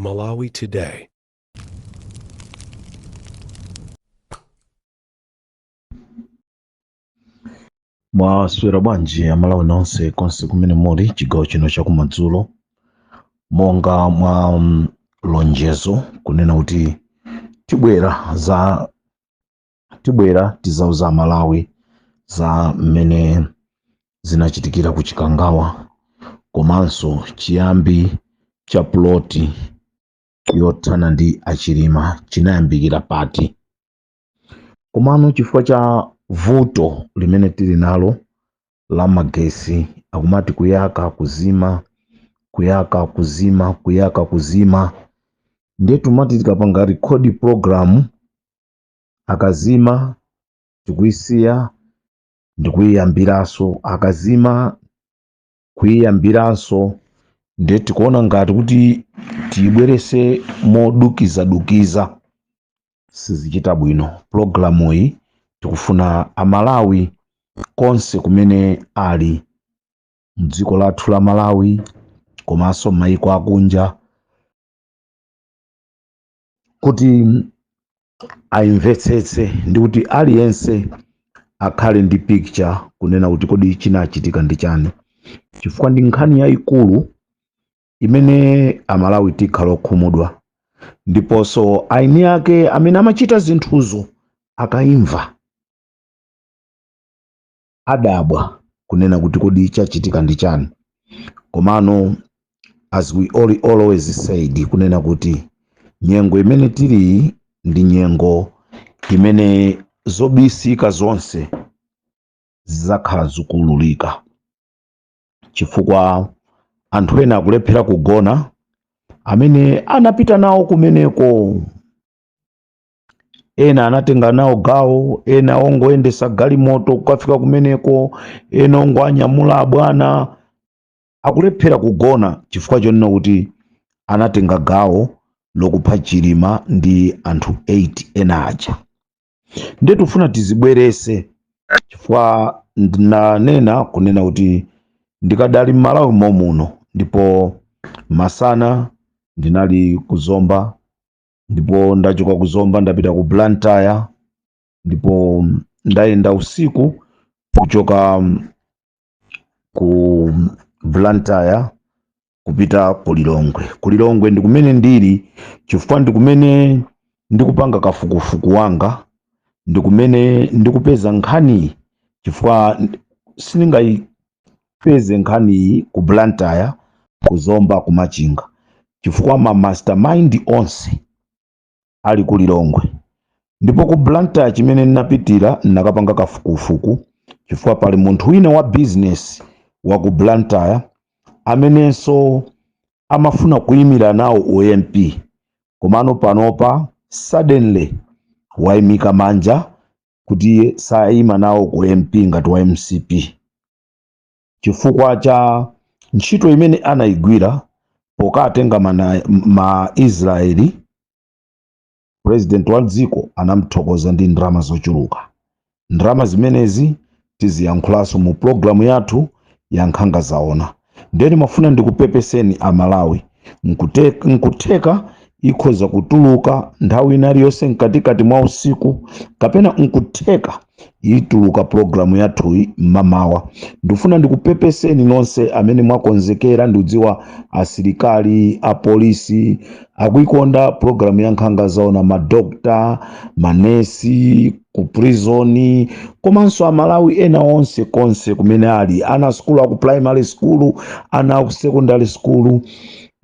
Malawi Today. Mwaswera bwanji Amalawi nonse konse kumene muli chigawo chino chakumadzulo? Monga mwa lonjezo kunena kuti tibwera tizauza Amalawi za mmene zinachitikira ku Chikangawa komanso chiyambi cha ploti yothana ndi aChilima chinayambikira pati. Komano chifukwa cha vuto limene tili nalo la magesi, akumati kuyaka kuzima, kuyaka kuzima, kuyaka kuzima, ndiye tumati tikapanga record program akazima tikuyisiya ndikuyiyambiranso, akazima kuyiyambiranso. Ndiye tikuona ngati kuti tiyibwerese modukizadukiza sizichita bwino. Pulogalamu iyi tikufuna Amalawi konse kumene ali mdziko lathu la Malawi komanso maiko akunja kuti ayimvetsetse ndi kuti aliyense akhale ndi picture kunena kuti kodi chinachitika ndi chani, chifukwa ndi nkhani yayikulu imene Amalawi tikhala okhumudwa, ndiponso aini ake amene amachita zinthuzo akayimva adabwa kunena kuti kodi chachitika ndi chani. Komano as we always said kunena kuti nyengo imene tili ndi nyengo imene zobisika zonse zidzakhala zikuululika, chifukwa anthu ena akulephera kugona amene anapita nawo kumeneko, ena anatenga nawo gawo, ena ongoyendesa galimoto kukafika kumeneko, ena ongoanyamula abwana, akulephera kugona chifukwa chonena kuti anatenga gawo lokupha Chilima ndi anthu 8 ena aja. Ndiye tifuna tizibwerese chifukwa ndinanena kunena kuti ndikadali m'Malawi momuno, ndipo masana ndinali kuzomba, ndipo ndachoka kuzomba ndapita ku Blantyre, ndipo ndayenda usiku kuchoka ku Blantyre kupita ku Lilongwe. Ku Lilongwe ndi kumene ndili chifukwa ndi kumene ndikupanga kafukufuku wanga, ndi kumene ndikupeza nkhaniyi, chifukwa sindingayipeze nkhaniyi ku Blantyre, kuzomba, ku Machinga, chifukwa ma mastermind onse ali ku Lilongwe. Ndipo ku Blantyre chimene ndinapitira, ndinakapanga kafukufuku chifukwa pali munthu wina wa business wa ku Blantyre amenenso amafuna kuyimira nawo uMP, komano panopa suddenly wayimika manja kuti iye sayima nawo ku MP ngati wa MCP chifukwa cha ntchito imene anayigwira pokatenga ma Israeli. President wa dziko anamthokoza ndi ndalama zochuluka. Ndalama zimenezi tiziyankhulanso mu programu yathu ya Nkhanga Zaona. Ndiye ndimafuna ndikupepeseni Amalawi, nkutheka ikhoza kutuluka nthawi ina iliyonse mkatikati mwa usiku, kapena nkutheka ituluka programu yathuyi mmamawa. Ndifuna ndikupepeseni nonse amene mwakonzekera. Ndikudziwa asilikali, apolisi akuikonda programu ya Nkhanga Zaona, madokta, manesi ku prisoni, komanso Amalawi ena onse konse kumene ali, ana sukulu aku primary school, ana aku secondary school.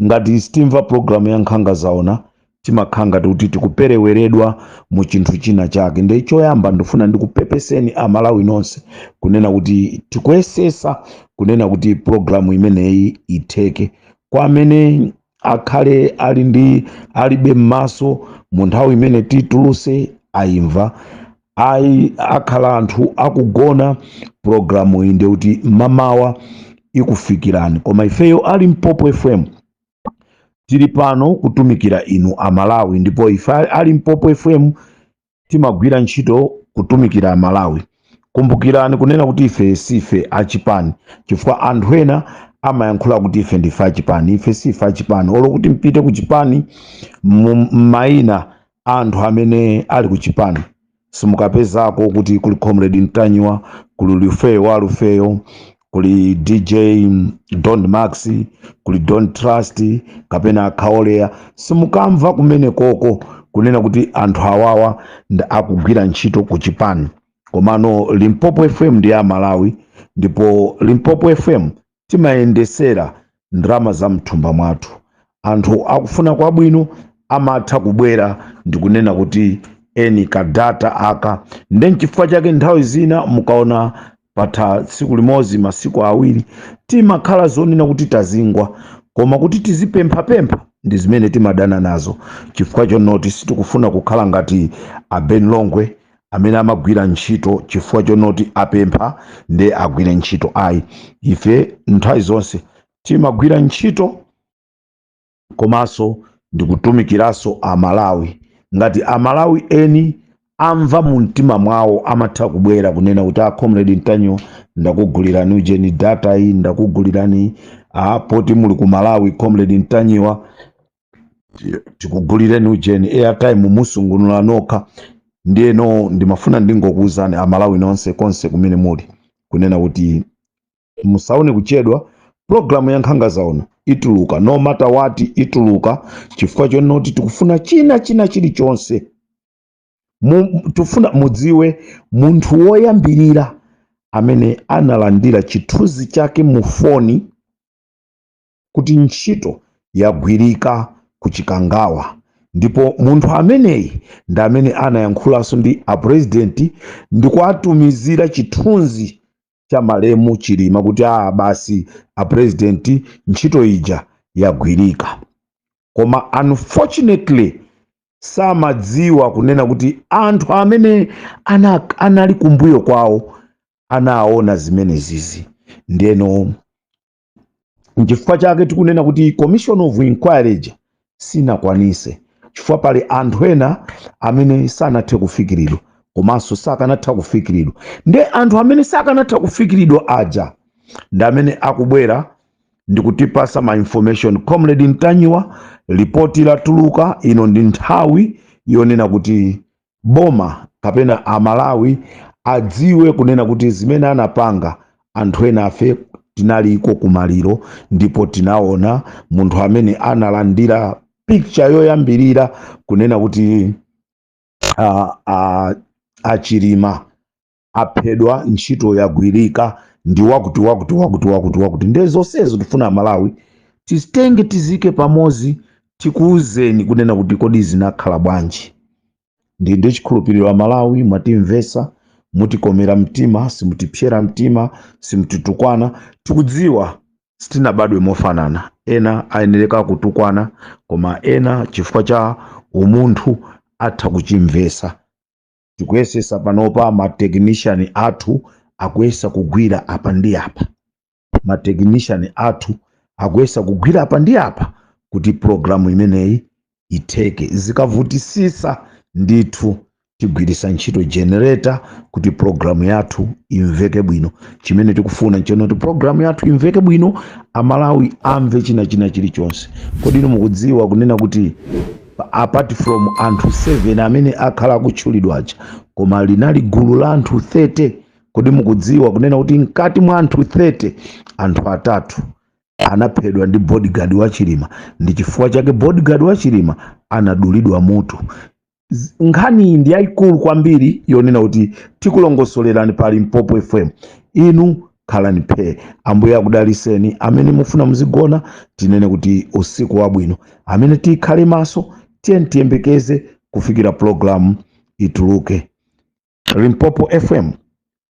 Ngati sitimva programu ya Nkhanga Zaona, timakhala ngati kuti tikupereweredwa mu chinthu china chake. Ndiye choyamba ndifuna ndikupepeseni Amalawi nonse kunena kuti tikuyesesa kunena kuti programu imeneyi itheke. Kwa amene akhale ali ndi alibe m'maso mu nthawi imene tituluse ayimva, ayi akhala anthu akugona, programu iyi ndiye kuti mmamawa ikufikirani. Koma ifeyo a Limpopo FM tili pano kutumikira inu Amalawi, ndipo ife a Limpopo FM timagwira ntchito kutumikira Amalawi. Kumbukirani kunena kuti ife sife achipani, chifukwa anthu ena Amayankhula kuti ife ndife achipani. Ife sife achipani. Olo kuti mpite ku chipani, mayina anthu amene ali ku chipani simukapezako kuti kuli Comrade Ntanyiwa, kuli Lufeyo wa Lufeyo, kuli DJ Don Max, kuli Don Trust kapena Akhaoleya. Simukamva kumene koko kunena kuti anthu awawa akugwira ntchito ku chipani. Komano Limpopo FM ndi ya Malawi, ndipo Limpopo FM timayendesera ndalama za mthumba mwathu. Anthu akufuna kwabwino amatha kubwera ndikunena kuti eni ka data aka. Nde nchifukwa chake nthawi zina mukaona patha tsiku limodzi, masiku 2, timakhala zonena kuti tazingwa. Koma kuti tizipemphapempha ndi zimene timadana nazo, chifukwa chonoti sitikufuna kukhala ngati a Ben Longwe amene amagwira ntchito chifukwa chonoti apempha nde agwire ntchito. Ayi, ife nthawi zonse timagwira ntchito komanso ndikutumikiranso Amalawi. Ngati Amalawi eni amva mu mtima mwawo, amatha kubwera kunena kuti, "A Comrade Ntanyiwa, ndakugulirani ujeni data iyi, ndakugulirani poti muli ku Malawi. Comrade Ntanyiwa, tikugulireni ujeni airtime, musungunula nokha." Ndiyeno ndimafuna ndingokuwuzani Amalawi nonse konse kumene muli kunena kuti musaone kuchedwa, pulogalamu ya Nkhanga Zaona ituluka no matter what, ituluka chifukwa chonoti tikufuna china chilichonse. Tifuna mudziwe munthu woyambirira amene analandira chithunzi chake mu foni kuti ntchito yagwirika ku Chikangawa, ndipo munthu ameneyi ndi amene anayankhulanso ndi apresidenti ndikuatumizira chithunzi cha malemu Chilima kuti, "A basi, apresidenti, ntchito ija yagwirika." Koma unfortunately samadziwa kunena kuti anthu amene anali kumbuyo kwawo anaona zimene zizi. Ndeno nchifukwa chake tikunena kuti commission of inquiry ija sinakwanise, chifukwa pali anthu ena amene sanathe kufikiridwa komanso sakanatha kufikiridwa. Nde anthu amene sakanatha kufikiridwa aja ndi amene akubwera ndikutipasa ma information: "Comrade Ntanyiwa, ripoti latuluka. Ino ndi nthawi yonena kuti boma kapena Amalawi adziwe kunena kuti zimene anapanga anthu ena afe tinaliko kumaliro, ndipo tinaona munthu amene analandira picture yoyambirira kunena kuti Achilima aphedwa, ntchito yagwirika, ndi wakuti, wakuti, wakuti, wakuti, wakuti." Ndiye zonsezo tifuna Amalawi tizitenge, tizike pamodzi, tikuwuzeni kunena kuti kodi zinakhala bwanji. Ndi chikhulupiriro Amalawi mwatimvesa, mutikomera mtima, simutipsera mtima, simutitukwana. Tikudziwa sitinabadwe mofanana, ena ayenereka kutukwana, koma ena chifukwa cha umunthu atha kuchimvesa. Tikuyesesa panopa, ma technician athu akuyesa kugwira apa ndi apa, ma technician athu akuyesa kugwira apa ndi apa kuti programu imeneyi itheke. Zikavutisisa ndithu, tigwirisa ntchito generator kuti programu yathu imveke bwino. Chimene tikufuna nchonoti programu yathu imveke bwino, Amalawi amve china chilichonse. Kodi inu mukudziwa kunena kuti apart from anthu 7 amene akhala akutchulidwa aja, koma linali gulu la anthu 30? Kodi mukudziwa kunena kuti mkati mwa anthu 30, anthu atatu anaphedwa ndi bodyguard wa Chilima? Ndi chifukwa chake bodyguard wa Chilima anadulidwa mutu. Nkhani iyi ndi yayikulu kwambiri yonena kuti tikulongosolerani pa Limpopo FM. Inu khalani phe, Ambuye akudaliseni. Amene mufuna muzigona, tinene kuti usiku wabwino. Amene tikhale maso, tiye tiyembekeze kufikira program ituluke. Limpopo FM,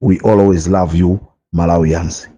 we always love you Malawians.